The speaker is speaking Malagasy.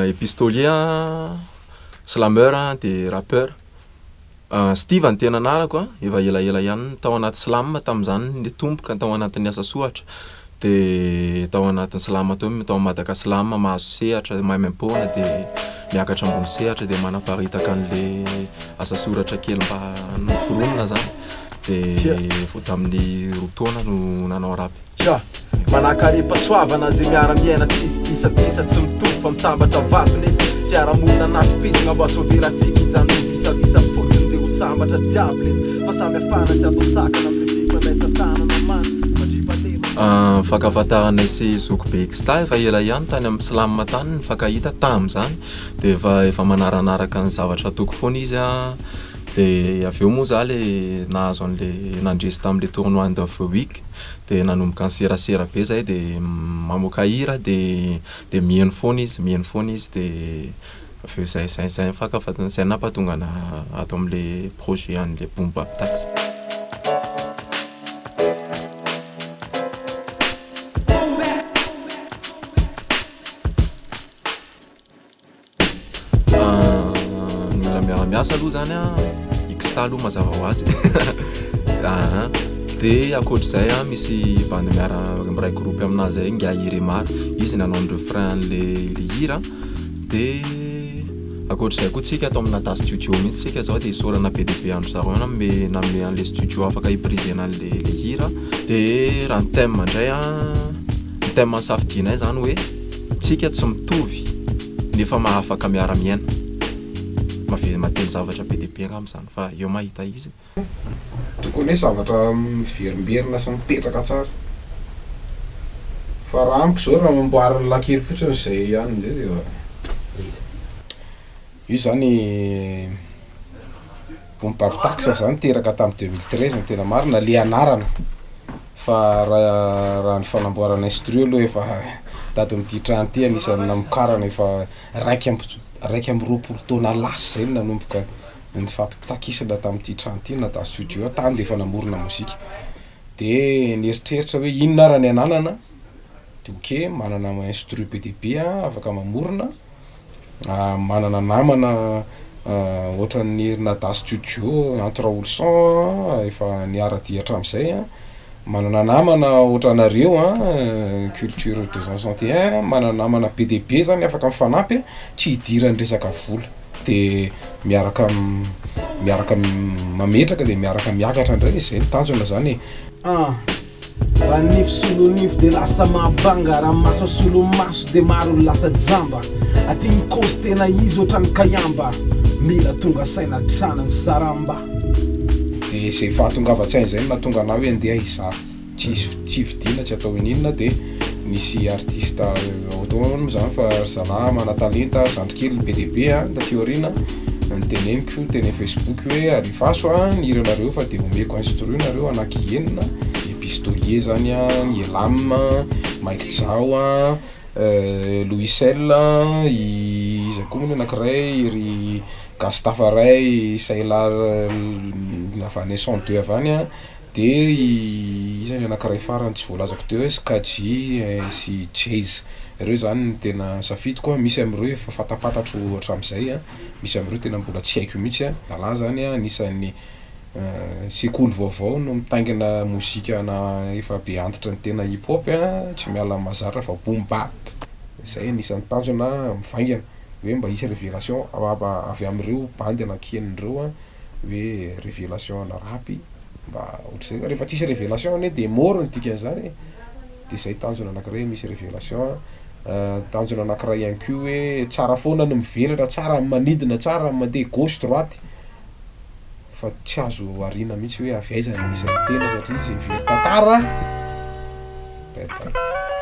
Epistolier, slameur dia rappeur. Steve no tena anarako a, efa elaela ihany tao anaty slam tamin'izany nitomboka tao anatin'ny asa soratra de tao anatin'ny slam tao tao Madagaslam mahazo sehatra maimaimpoana de miakatra ambony sehatra de manaparitaka an'le asa soratra kely mba noforonina zany de vao tamin'ny roa taona no nanao rap. Tsia, manankarem-pahasoavana izay miara-miaina tsisy disadisa tsy mitovy fa mitambatra vato nefa fiarahamonina anaty bizina mba sao velantsika hijanona visavisa fotsiny dia ho sambatra jiaby lesy fa samy hafana tsy atao sakana amin'ilay fifandraisan-tanana man mandriampahalemana. Ny fankafatahanay sy zokibe Xta efa ela ihany tany amin'ny slam tany nifankahita tamin'izany dia efa efa manaranaraka ny zavatra ataoko foana izy an, dia avy eo moa za le nahazo an'le nandresy tamin'le tournoi end of the week Dia nanomboka niserasera be zahay dia mamoaka hira dia dia miheno foana izy, miheno foana izy dia avy eo zay zay zay nifankafantatra, zay nampatonga anah ato amin'le projet an'le Boom Bap Tax. Ny olona miara-miasa aloha zany an, Xta aloha mazava ho azy aa de ankoatr'izay an misy bandy miara miray groupe aminahy zay ingahy Iremar, izy nanao ny refrain an'le le hira de ankoatr'izay koa tsika ato amin'ny Nada studio mihitsy tsika zao de isaorana be dia be an-dry zareo nanome nanome an'le studio afaka hi-priser-na an'le le hira de raha ny thème ndray an, ny thème nosafidianay zany hoe Tsika tsy mitovy nefa mahafaka miara miaina. Mave mateny zavatra be dia be angamba izany fa eo mahita izy. Tokony hoe zavatra miverimberina sy mipetraka tsara. Fa raha amiko izao raha amboarin'ny lakely fotsiny izay ihany izay dia efa. Io zany Boom Bap Tax zany teraka tamin'ny 2013 ny tena marina le anarana. Fa raha raha ny fanamboarana instru aloha efa tato amin'ity trano ity anisan'ny namokarana efa raika amby 21 taona lasa zay no nanomboka nifampitakisana tamin'ity trano ity na tamin'ny studio tany de efa namorona mozika, de nieritreritra hoe inona ara ny ananana de ok manana instru be dia be aho afaka mamorona. Manana namana ohatran'ny ry Nada studio, Anto Raoloson efa niara-dia hatramin'izay an, manana namana ohatranareo an, culture 261, manana namana be dia be zany afaka mifanampy tsy hidiran'ny resaka vola, de miaraka miaraka mametraka de miaraka miakatra ndray, zay ny tanjona zany e. Ah. Raha nify solo nify de lasa mahabanga Raha maso solo maso de maro ny lasa jamba Aty ny kôzy tena izy ohatran'ny kaiamba Mila tonga saina hatrany ny saramba. De izay fahatongavan-tsaina izay no nahatonga anah hoe andeha hizaha, tsy hisy tsy vidiana tsy atao ininona de nisy artiste ao daholo moa zany fa ry zalahy manan-talenta zandry kely be dia be an taty aoriana noteneniko teny amin'ny facebook hoe alefaso an ny hiranareo fa de omeko instru nareo anaky enina, i Pistolier zany an, i Elam, Mike Jao an, Louis-Sel an, i iza koa moa ny anakiray ry Gasy Tafaray, Sailar avy any 102 avy any an. De iza ny anakiray farany tsy voalazako teo hoe Skadji sy Jayz, reo zany no tena safidiko a, misy am'reo efa fantapantatro hatram'zay a, misy am'reo tena mbola tsy haiko mihitsy a, zalahy zany a anisan'ny sekoly vaovao no mitaingina mozika ana efa be antitra ny tena hip hop a, tsy miala amin'ny mahazatra fa boom bap, zay anisan'ny tanjona mivaingana hoe mba hisy revelation avy am'reo bandy anaky enina reo a. hoe revelation ana rap mba ohatr'izay, rehefa tsisy revelation anie de mort ny dikan'izany e, de zay tanjona anakiray misy revelation, tanjona anakiray ihany koa hoe tsara foana ny mivelatra, tsara ny manidina, tsara ny mandeha gauche droite, fa tsy azo ariana mihitsy hoe avy aiza ny misy ny tena satria zay very tantara bye bye.